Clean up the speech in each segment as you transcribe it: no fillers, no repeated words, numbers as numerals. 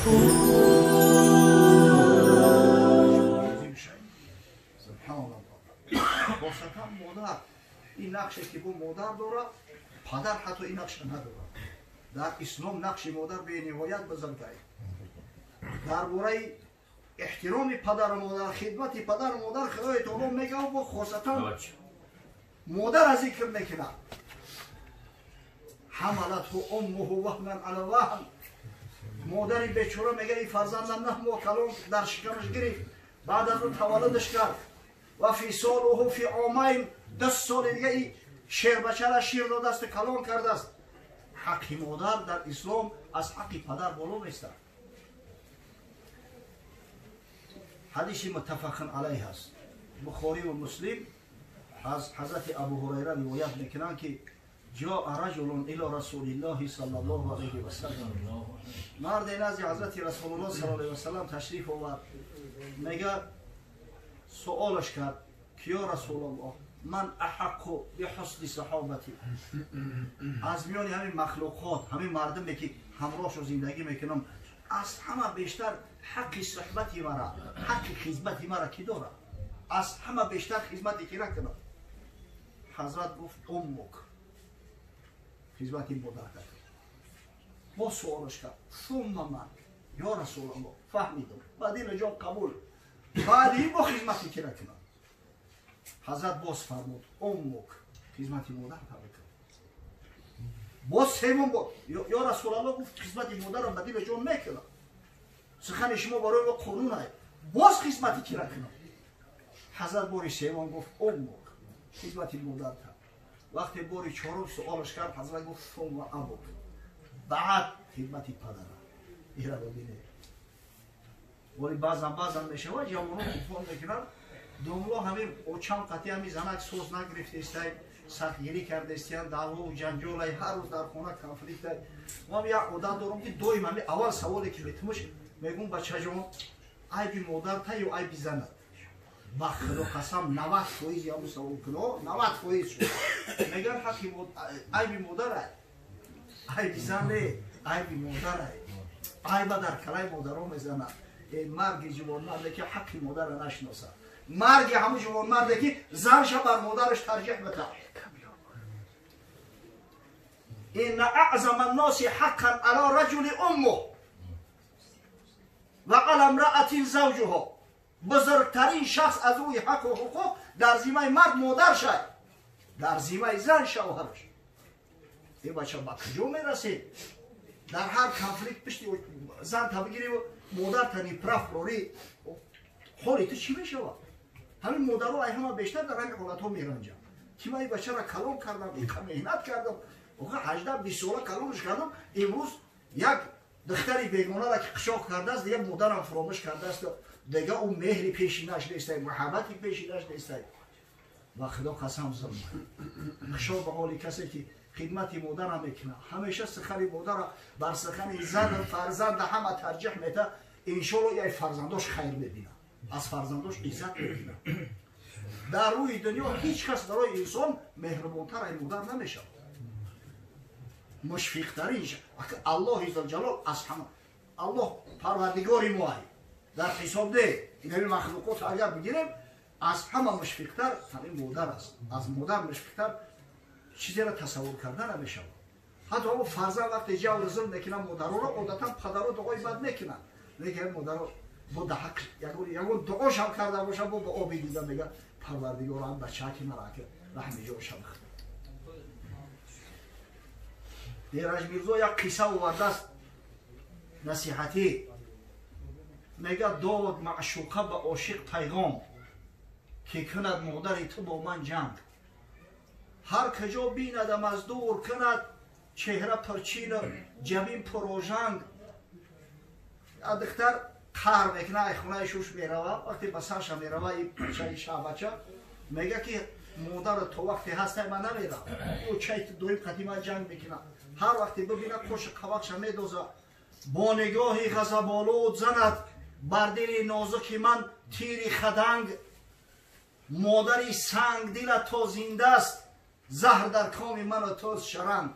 Хосатан модар ин нақше ки бу модар дорад, падар ҳатто ин нақша надорад. Дар ислом нақши модар бениҳоят бузургай. Дар бораи эҳтироми падару модар, хидмати падару модар Худои таоло мегӯяд, бо хосатан модарро зикр мекунад. Ҳамалатҳу уммуҳу ваҳнан ала ваҳн. Модари бечора мегӯяд, ин фарзандам 9 моҳ калон дар шикамаш гирифт, баъд аз ӯ таваллудаш кард ва фисолуҳу фи омайн, 2 соли дига ин шербачара шир додасту калон кардааст. Ҳаққи модар дар ислом аз ҳаққи падар боло меистад. Ҳадиси муттафақун алайҳ аст. Бухорӣ ва Муслим аз ҳазрати Абу Ҳурайра ривоят мекунанд, ки ҷоа раҷулун ило расулиллоҳи саллаллоҳу алайҳи васаллам. Марде назди ҳазрати Расулуллоҳ саллаллоҳу алайҳи васаллам ташриф овард. Мегӯяд, суолаш кард, ки ё Расулуллоҳ, ман аҳаққу биҳусни саҳобати. Аз миёни ҳамин махлуқот, ҳамин мардуме ки ҳамроҳшо зиндагӣ мекунам, аз ҳама бештар ҳаққи суҳбати мара, ҳаққи хизмати мара кӣ дорад? Аз ҳама бештар хизмати кира кунам? Ҳазрат гуфт, уммук, хизмати модар кард. Боз суолаш кард, сумма ман, ё Расулаллоҳ, фаҳмидам, ба дили ҷон қабул, баъди ин бо хизмати кира кунам? Ҳазрат боз фармуд, уммук, хизмати модар кард. Боз севум бор, ё Расулаллоҳ, гуфт, хизмати модарам ба дили ҷон мекунам, сухани шумо барои мо қонун ай, боз хизмати кира кунам? Ҳазрат бори севум гуфт, уммук, хизмати модар кард. Вақте бори чорум суолаш кард, ҳазрат гуфт, сумма абук, баъд хизмати падара. Ира бибинед. Вале баъзан мешавад, ҷавонон телефон мекунанд, домло ҳамин очам қатъи ҳамин занак соз нагирифтестай, сахтгирӣ кардестиян, даъвову ҷанҷолай, ҳар рӯз дар хона конфликтай. Ман як одат дорам, ки доим ҳамин аввал саволе ки метумаш, мегӯм, бачаҷон, айби модарта ё айби занат? Ба Худо қасам, 90% ҳамун саволкуно, 90% шуд. Мегӯянд, ҳаққи айби модарай, айби зан не, айби модарай. Айба дар калаи модаро мезанад. Марги ҷавонмарде ки ҳаққи модарро нашиносад, марги ҳамун ҷавонмарде ки занша бар модараш тарҷиҳ бикард. Инна аъзама анноси ҳаққан ала раҷули уммуҳ ва ала имраатин завҷуҳо. Бузургтарин шахс аз рӯи ҳаққу ҳуқуқ дар зимаи мард модаршай, дар зимаи зан шавҳараш. Ин бача ба куҷо мерасед? Дар ҳар конфликт пишти зан та бигирӣ, модар та неправ рорӣ, ҳоли ту чӣ мешавад? Ҳамин модаро ай ҳама бештар дар ҳамин ҳолатҳо меранҷанд, ки ман ин бачаро калон кардам, инқа меҳнат кардам, 18-20 сола калонаш кардам, имрӯз як духтари бегонара ки қишоқ кардааст, дига модарам фуромӯш кардааст, дига ӯ меҳри пешинаш нестай, муҳаббати пешинаш нестай. Ва Худо қасам зулм. Қишоқ ба ҳоли касе ки хидмати модара мекунад, ҳамеша сухани модара бар сухани зану фарзанда ҳама тарҷиҳ мета, иншоалло яй фарзандош хайр мебинад, аз фарзандош иззат мебинад. Дар рӯи дунё ҳеҷ кас барои инсон меҳрубонтар ай модар намешавад. Мушфиқтарин Аллоҳи зулҷалол аз ҳама, Аллоҳ парвардигори мо ай, дар ҳисоб не, ин махлуқот агар бигирем, аз ҳама мушфиқтар ҳамин модар аст. Аз модар мушфиқтар чизеро тасаввур карда намешавад. Ҳатто ҳамо фарзанд вақте ҷавру зулм мекунанд модароро, одатан падаро дуои бад мекунанд, лекин модаро бо даҳақ ягон дуошам карда бошам, бо ба оби дида мега, парвардигорам бачаки мара раҳми ҷошам. Эраҷ Мирзо як қисса овардааст насиҳатӣ. Мега, дод маъшуқа ба ошиқ пайғом, ки кунад модари ту бо ман ҷанг. Ҳар куҷо бинадам аз дур кунад чеҳра пурчину ҷабин пурожанг. Духтар қаҳр мекунад, ай хонаи шуш мерава, вақте ба сарша мерава и бачаи шаҳбача, мега ки модаро то вақте ҳастай ман намерам, ӯ чай доим қати ман ҷанг мекунад. Ҳар вақте бибинад қоши қавақша медозад, бо нигоҳи ғазаболуд занад бар дили нозуки ман тири хаданг. Модари сангдила то зиндааст, заҳр дар коми ману тоз шаранг.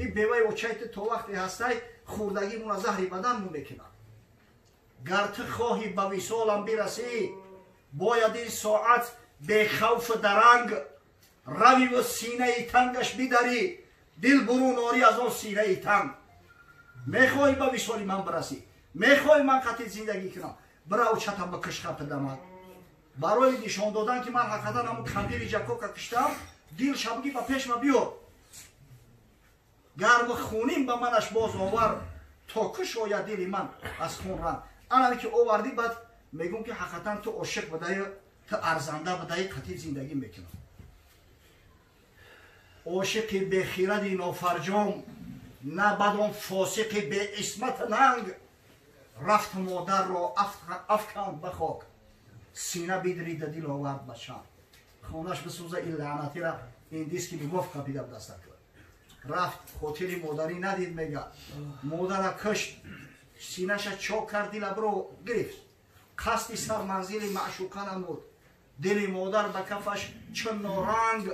Ин беваи очайти то вақте ҳастай хӯрдагимона заҳри баданмон мекунад. Гар ту хоҳӣ ба висолам бирасӣ, бояд ин соат бехавфу даранг равиву синаи тангаш бидарӣ, дил бурун орӣ аз он синаи танг. Мехоҳӣ ба висоли ман бирасӣ, мехоҳӣ ман қатъи зиндагӣ кунам, бирав чата бикиш хапидамад. Барои нишон додан ки ман ҳақиқатан ҳамун кампири ҷакока киштам, дил шабгӣ ба пешма биёр. Гарми хунин ба манаш боз овар, то кушояд дили ман аз хун ранг. Анаме ки овардӣ, баъд мегӯм ки ҳақиқатан ту ошиқ будаи, ту арзанда будаи, қатъи зиндагӣ мекунам. Ошиқи бехиради нофарҷом, на бадон фосиқи беисмат нанг, рафт модарро афканд ба хок, сина бидрида дил овард ба чанг. Хонаш бисӯза ин лаънатира, ин диски любовь қапида даста кард. Рафт хотири модарӣ надид, мега модара кушт, синаша чок кард, дила биро гирифт, қасди сарманзили маъшуқа намуд. Дили модар ба кафаш чун норанг,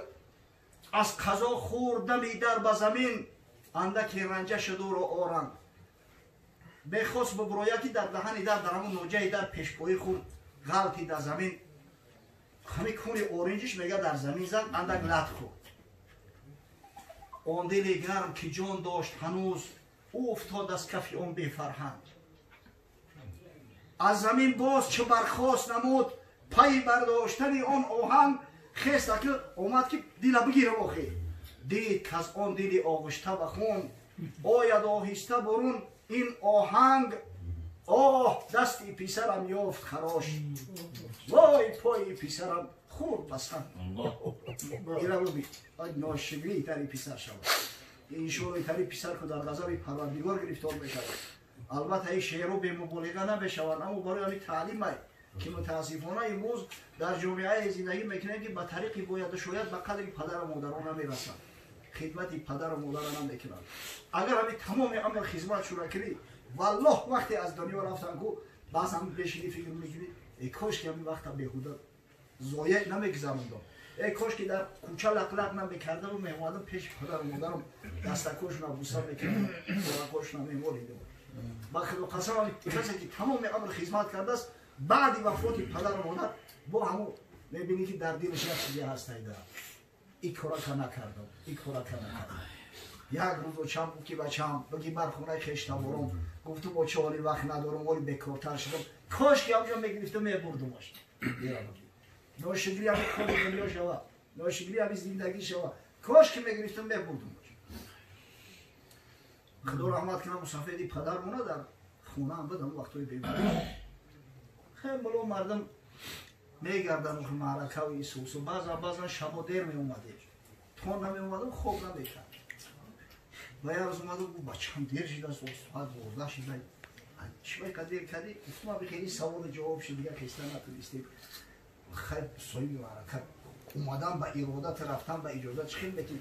аз қазо хӯрд дами дар ба замин, андаки ранҷа шуд ӯро оранг. Бехост бубурояд ки дар даҳани дар, дар ҳамун ноҷаи дар пешпоӣ хӯрд, ғалти дар замин. Ҳами куни оринҷиш мега дар замин зад, андак лат хӯрд. Он дили гарм ки ҷон дошт ҳанӯз, ӯ уфтод аз кафи он бефарҳанг. Аз замин боз чӣ бархост намуд, пайи бардоштани он оҳанг. Хеста ки омад ки дила бигирам, охир дид каз он дили оғишта ба хун ояд оҳиста бурун ин оҳанг. Оҳ, дасти писарам ёфт харош, вой, пои писарам хӯрд ба санг. Ира бибин, ношукрии тари писар шавад, иншои тари писар ку дар ғазаби Парвардигор гирифтор мешавад. Албатта, ин шеъру бемуболиға намешавад, аммо барои ҳамин таълимай ки мутаассифона имрӯз дар ҷомеаи зиндагӣ мекунем ки ба тариқи бояду шояд ба қадри падару модарон намерасанд, хидмати падару модарро намекунанд. Агар ҳамин тамоми амр хизмат шура кунӣ, валлоҳ, вақте аз дунё рафтан ку, баъзан бешинӣ фикр мекунӣ: э, кош ки ҳамин вақта беҳуда зоеъ намегузарондам, э, кош ки дар кӯча лақлақ намекардаму меомадам пеши падару модарам, дастакошона буса мекардам, поракошона мемолидам. Ба худо қасам, касе ки тамоми амр хизмат кардааст, баъди вафоти падару модар бо ҳамун мебинӣ ки дар дилаш як чизе ҳастайда: и корака накардам, и корака накардам. Як рӯз очам гуфт ки бачам, бигӣ бар хонаи хештабором. Гуфтум: оча, ҳоли вақт надорам, ҳоли бекортар шудам. Кош ки ҳамҷо мегирифтам, мебурдумаш. Ношукрӣ ҳами кори дунё шава, ношукрӣ ҳами зиндагӣ шава. Кош ки мегирифтам, мебурдумаш. Худо раҳмат кунам мусафеди падармона, дар хонаам буд ҳамн вақтҳои беморӣ. Хеле муло мардум мегарданд маъракаву исусу, баъзан баъзан шабо дер меомадем, то намеомадам, хоб намекард. Ва як рӯз омаду гуфт: бачам, дер шидааст, соат 12 шида, чӣ ка дер кардӣ? Гуфтум: аби хеле саволу ҷавоб шид, дига хеста натунистем. Хайр, соҳиби маърака омадан ба иродат, рафтан ба иҷозат, чӣ хел мекунӣ?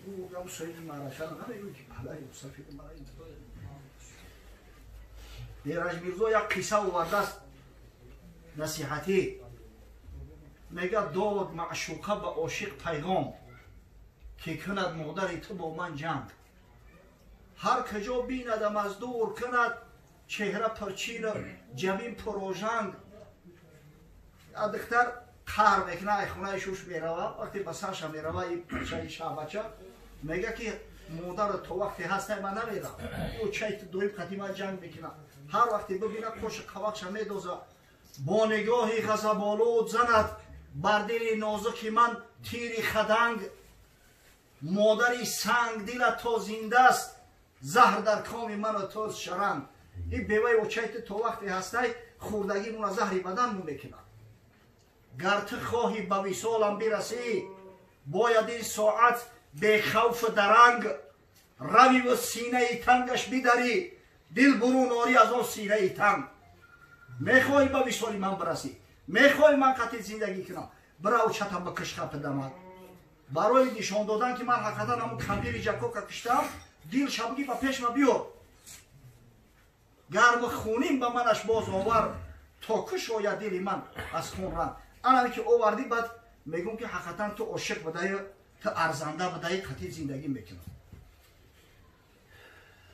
Гуфтам: соҳиби маъракара намегӯй ки падари мусафири мара. Бераҷ Мирзо як қисса овардааст насиҳатӣ. Мега: дод маъшуқа ба ошиқ пайғом, ки кунад модари ту бо ман ҷанг. Ҳар куҷо бинадам аз дур, кунад чеҳра пурчину ҷабин пурожанг. Духтар қар мекуна, ай хонаи шуш мерава. Вақте ба сарша мерава, и бачаи шаҳбача мега ки модаро то вақте ҳастай, ман намерам. Ӯ чай доим қати ман ҷанг мекуна, ҳар вақте бибина, қоши қавақша медоза, бо нигоҳи ғазаболуд занад бар дили нозуки ман тири хаданг. Модари санг дила то зиндааст, заҳр дар коми ману тоз шаранг. Ин беваи очайти то вақте ҳастай, хӯрдагимона заҳри бадан мекунад. Гар ту хоҳӣ ба висолам бирасӣ, бояд ин соат бехавфу даранг равиву синаи тангаш бидарӣ, дил бурун орӣ аз он синаи танг. Мехоҳӣ ба висоли ман бирасӣ, мехоҳӣ ман қатъи зиндагӣ кунам, бирав чата бикиш хапидамад. Барои нишон додан ки ман ҳақиқатан ҳамун кампири ҷакока киштам, дил шабгӣ ба пешма биёр. Гарми хунин ба манаш боз овар, то кушояд дили ман аз хун ранг. Анаме ки овардӣ, баъд мегӯм ки ҳақиқатан ту ошиқ будаи, ту арзанда будаи, қатъи зиндагӣ мекунам.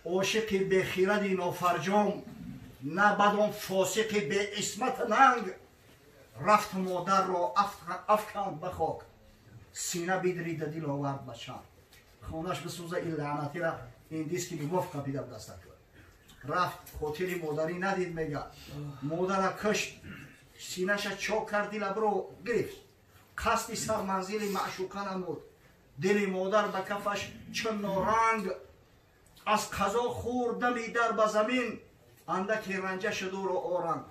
Ошиқи бехиради нофарҷом. На бад он фосиқи беисмат нанг рафт модарро афканд ба хок сина бидрида дил овард ба чанг хонаш бисӯза ин лаънатира ин диски мегуфт қапида дастак рафт хотири модарӣ надид мега модара кушт синаша чок кард дила биро гирифт қасди сарманзили маъшуқа намуд дили модар ба кафаш чун норанг аз қазо хӯрд дами дар ба замин андаки ранҷа шуд ӯро оранг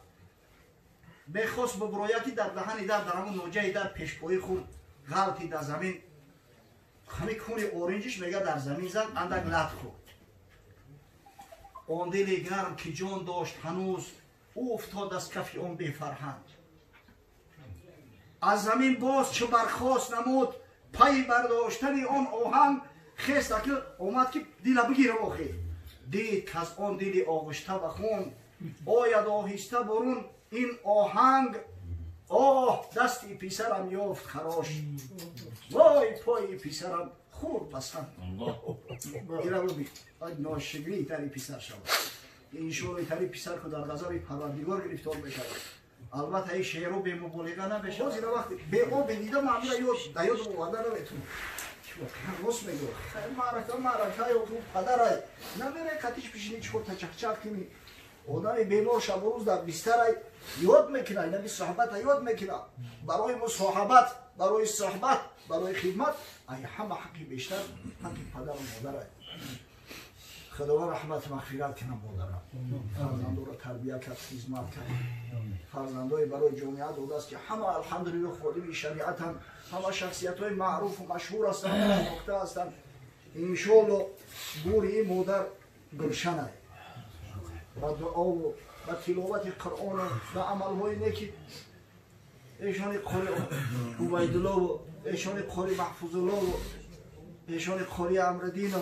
бехост бубурояд ки дар даҳани дар дар ҳамун ноҷаи дар пешпоӣ хӯрд ғалти дар замин ҳами куни оринҷиш мега дар замин зад андак лат хӯрд он дили гарм ки ҷон дошт ҳанӯз ӯ уфтод аз кафи он бефарҳанг аз замин боз чӣ бархост намуд пайи бардоштани он оҳанг хест аки омад ки дила бигира охир дид каз он дили оғишта ба хун ояд оҳиста бурун ин оҳанг оҳ дасти писарам ёфт харош вой пои писарам хӯрд ба санг ира бибин ношукрии тари писар шавад иншоалло тари писар ку дар ғазаби парвардигор гирифтор мешавад албатта ин шеъру бемуболиға намешавад ина вақти беоби дида маъмула ёд да ёд оварда наметунам рост мегӯ маърака маърака ё ту падарай намере қатиш бишини чорта чақчақ кунӣ одами бемор шабу рӯз дар бистарай ёд мекуна инаби суҳбата ёд мекуна барои мусоҳабат барои суҳбат барои хидмат ай ҳама ҳаққи бештар ҳаққи падару модарай худованд раҳмат мағфират кунад модарам фарзандоро тарбия кард хизмат кард фарзандое барои ҷомеа додааст ки ҳама алҳамдулилло ходими шариатанд ҳама шахсиятҳои маъруфу машҳур ҳастанд шинохта ҳастанд иншоалло гӯри ин модар гулшанай ба дуову ба тиловати қуръону ба амалҳои неки эшони қори убайдуллову эшони қори маҳфузуллову эшони қори амриддину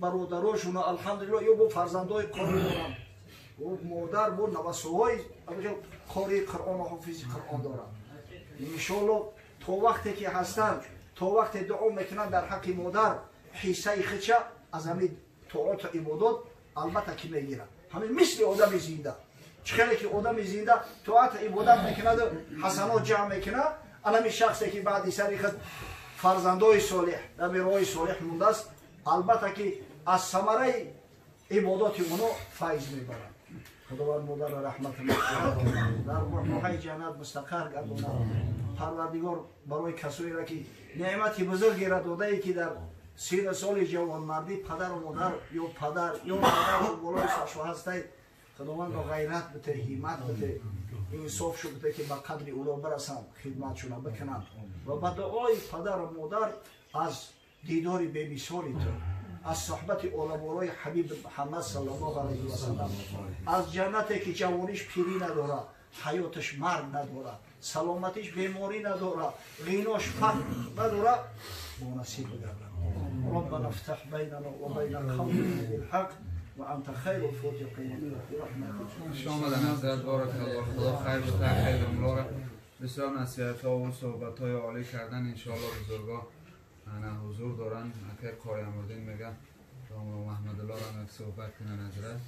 бародарошуна алҳамдулилло ё бо фарзандои қори дорам модар бо навасоҳои қори қуръону ҳофизи қуръон дорам иншоалло то вақте ки ҳастанд то вақте дуо мекунанд дар ҳаққи модар ҳиссаи худша аз ҳамин тоату ибодот албатта ки мегирад ҳамин мисли одами зинда чӣ хеле ки одами зинда тоату ибодат мекунаду ҳасанот ҷамъ мекунад анами шахсе ки баъди сари худ фарзандои солеҳ набираҳои солеҳ мондааст албатта ки аз самараи ибодоти оно файз мебарад худованд модарро раҳмат дар роҳаи ҷаннат мустақар гардонад парвардигор барои касоеро ки неъмати бузургеро додае ки дар сину соли ҷавонмардӣ падару модар ё падар ё модар болои саршо ҳастай худовандро ғайрат бите ҳиммат бите инсоф шу бите ки ба қадри ӯро бирасанд хидматшуна бикунанд ва ба дуои падару модар аз дидори бемисоли ту аз суҳбати оламорои ҳабиб муҳаммад саллаллоҳу алайҳи васалам аз ҷаннате ки ҷавониш пирӣ надорад ҳаёташ марг надорад саломатиш беморӣ надорад ғинош фақр надорад бонасиб бигардад ربنا افتح بيننا وبين قومنا بالحق وانت خير الفاتحين برحمتك. شما حضرت بارک الله خدا خیر بده خیر عمرا بسیار نصیحت ها و صحبت های عالی کردن انشاءالله بزرگا انا حضور دارن اکه قاری امردین میگه محمد الله هم یک صحبت کنن حضرت.